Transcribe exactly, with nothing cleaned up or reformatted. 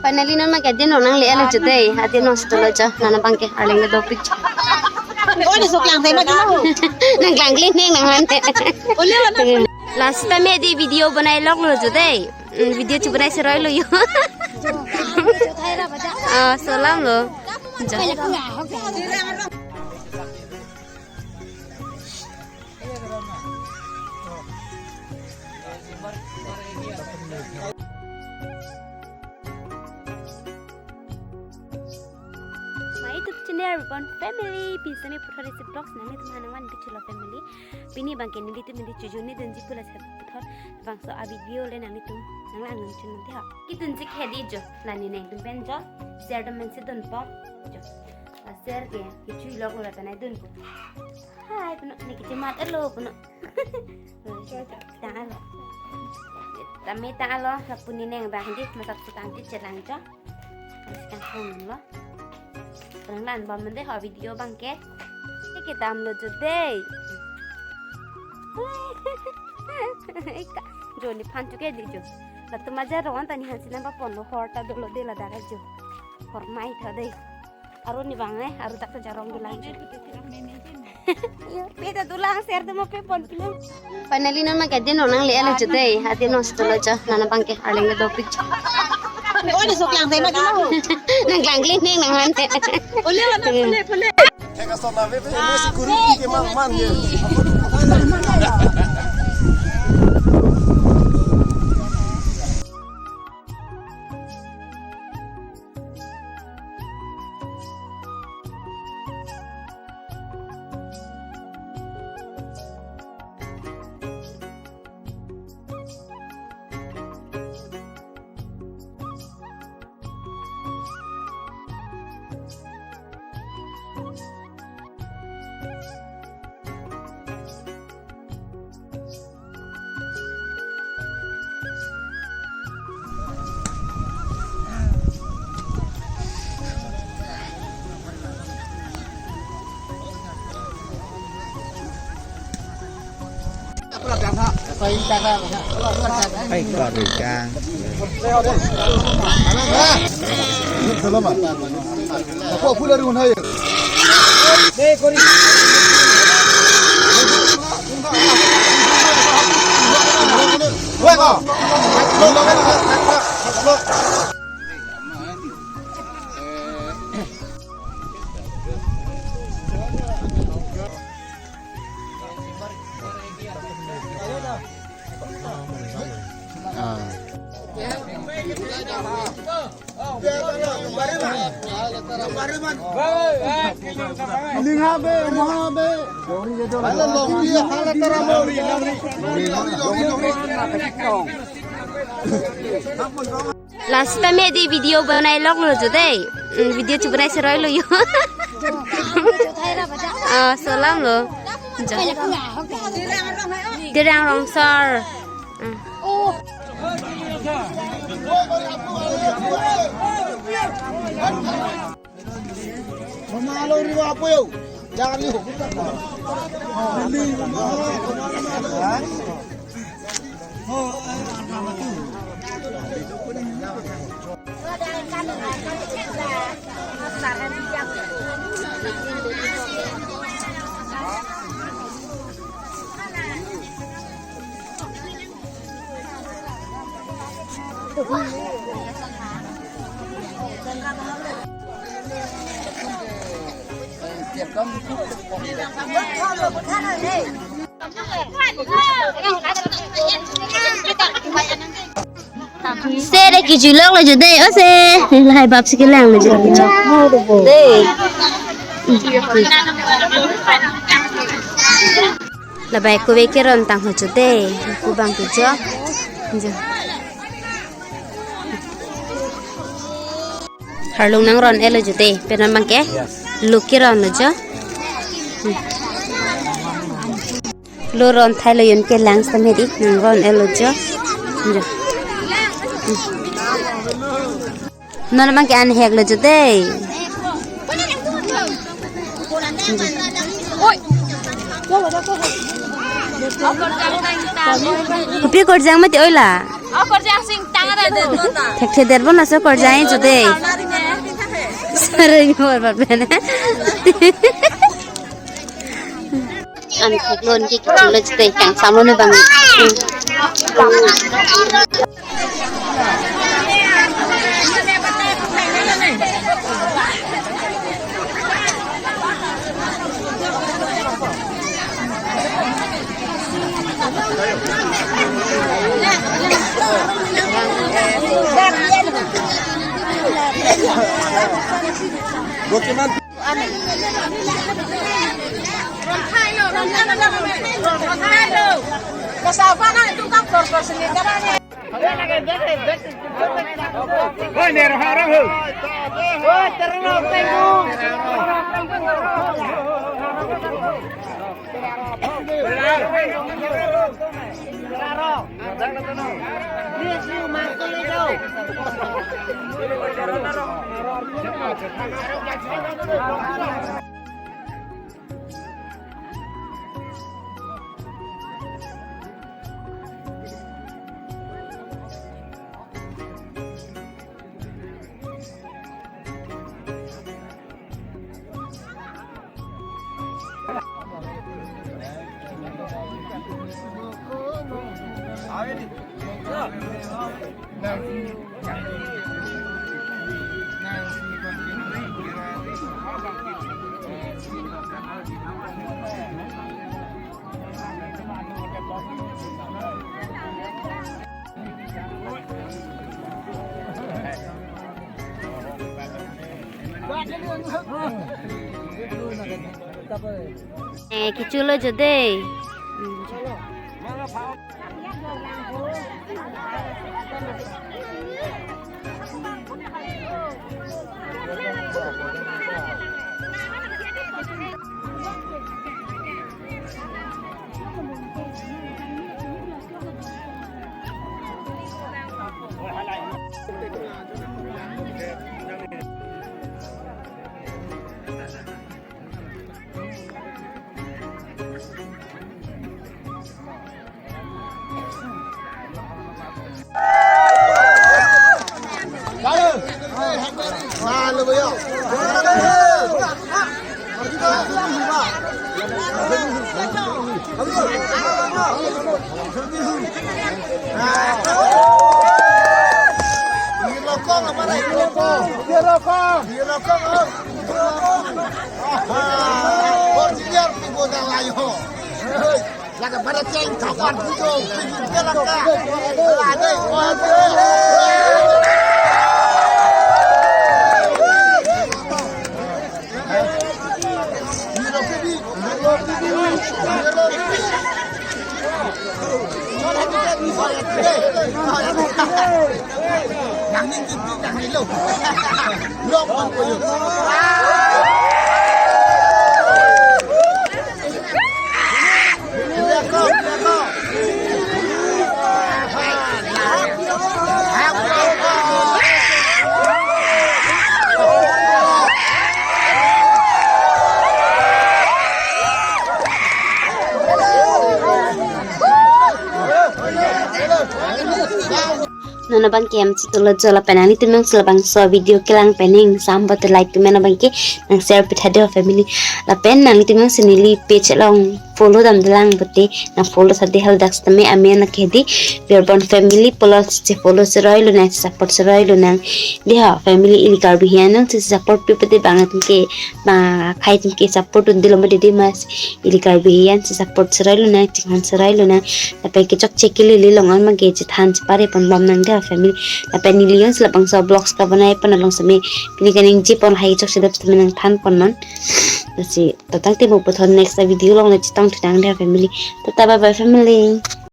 Finally, non ma ke adin nang le-etlo jo dei. Adin nang sitolo jo. Non abang ke arleng ke dopik. Oi, ni sok lang tema dulu. Nang klang kling neng nang lan. Ole, ole. Last time di video banai loklo jo dei. Hmm, video chu banai seroi lo jo. Ah, so lam lo. Jo. My YouTube channel, everyone family, pini semi puthot isi vlogs nanglitum aphan nangvan bichilo family. Pini abang ke nelitum neli chojun ni dunji pu la semi puthot bangso a video le nanglitum nanglang nang chun mati ha. Kedunji ke dei jo, la ne nangtum pen jo, share dam men si dunpo jo. La share ke kechui lok lo la penai dunpo. Hai, puno, ne kechemat-etlo, puno. Tanglo. Tame tanglo, lapu ne neng abang di, masak sutang di chelang jo. Terus kan hong lo. Perang lan bom mende ho video abang ke. Ke kedamlo jo dei. Ika, jo nephan chu ke dei jo. Latum aja ron ta nephan si nang paponlo, hor ta dolo dei ladak jo. Hor mai tha dei. Aru ne abang eh, aru dak ta jarong bilang jo. Yo, pe ta dulang share dam pe pon pilang. Finally, non ma ke adin nang le-etlo jo dei. Adin nang sitolo jo. Non abang ke arleng ke dopik jo. Oi, ni sok lang tema dulu. Nang klang kling neng nang lan. Ole, ole, ole, ole. Thek ason ave pe, ini security ke mang man ye. Ai, kok rikang. Ah. Ning habe, ning habe. Last time di video banai loklo jo dei. Hmm, video chu banai seroi lo jo. Ah, so lam lo. Jo. Derang Rongsor. Hmm. Mama lo riwa apo yo. Jangan yo. Sere kijulok lo jo dei, o se. Lahai bap si kelang lo jo. Dei. Labai kove keron tangho jo dei. Ku abang ke jo. Jo. Harlung nangron-etlo jo dei. Pen non abang ke. Yes. Lo keron lo jo. Hmm. Lo ron thailo, yon kelang sitame dei, nangron-etlo jo. Jo. Non abang ke an hek lo jo dei. Kopi korjang mati oi la. Oh, korjang sing tang ada do. Thekthedet bon laso korjang jo dei. Sering bor bor pen. An theklon ke kichulech dei, kangsam lo ne bang. Eh, kichulo jo dei. Laka pada ceng kawan video, video dia laka. Lade, waduh. Nang ning ning ning nang ning lo. Lok bang koyo. Non abang ke hem chitulot jo lapen nanglitum jongsi labangso video kelang pen ning sam pote like, comment abang ke nang share pitha de ho family. Lapen nanglitum jongsi neli page along follow damdelang pote nang follow tha de, haladak sitame amen lake di Birbon Family pulo, si follow seroi lonang, support seroi lonang. De ho family, ili Karbi hian nang si support pi pote bang atum ke, bang akhei atum ke support un de lo ma didi mas. Ili Karbi hian si support seroi lonang, chinghan seroi lonang. Lapen kechokche kelele along an abang ke chethan chepare pon bom nang de ho family. Lapen neli jongsi labangso vlogs kabonai pon along sitame pini kaningje pon lahai chokche dap sitame nang than pon non. Lasi totang timo puthot next video along le chetong thunang de ho family. Tata bye bye family.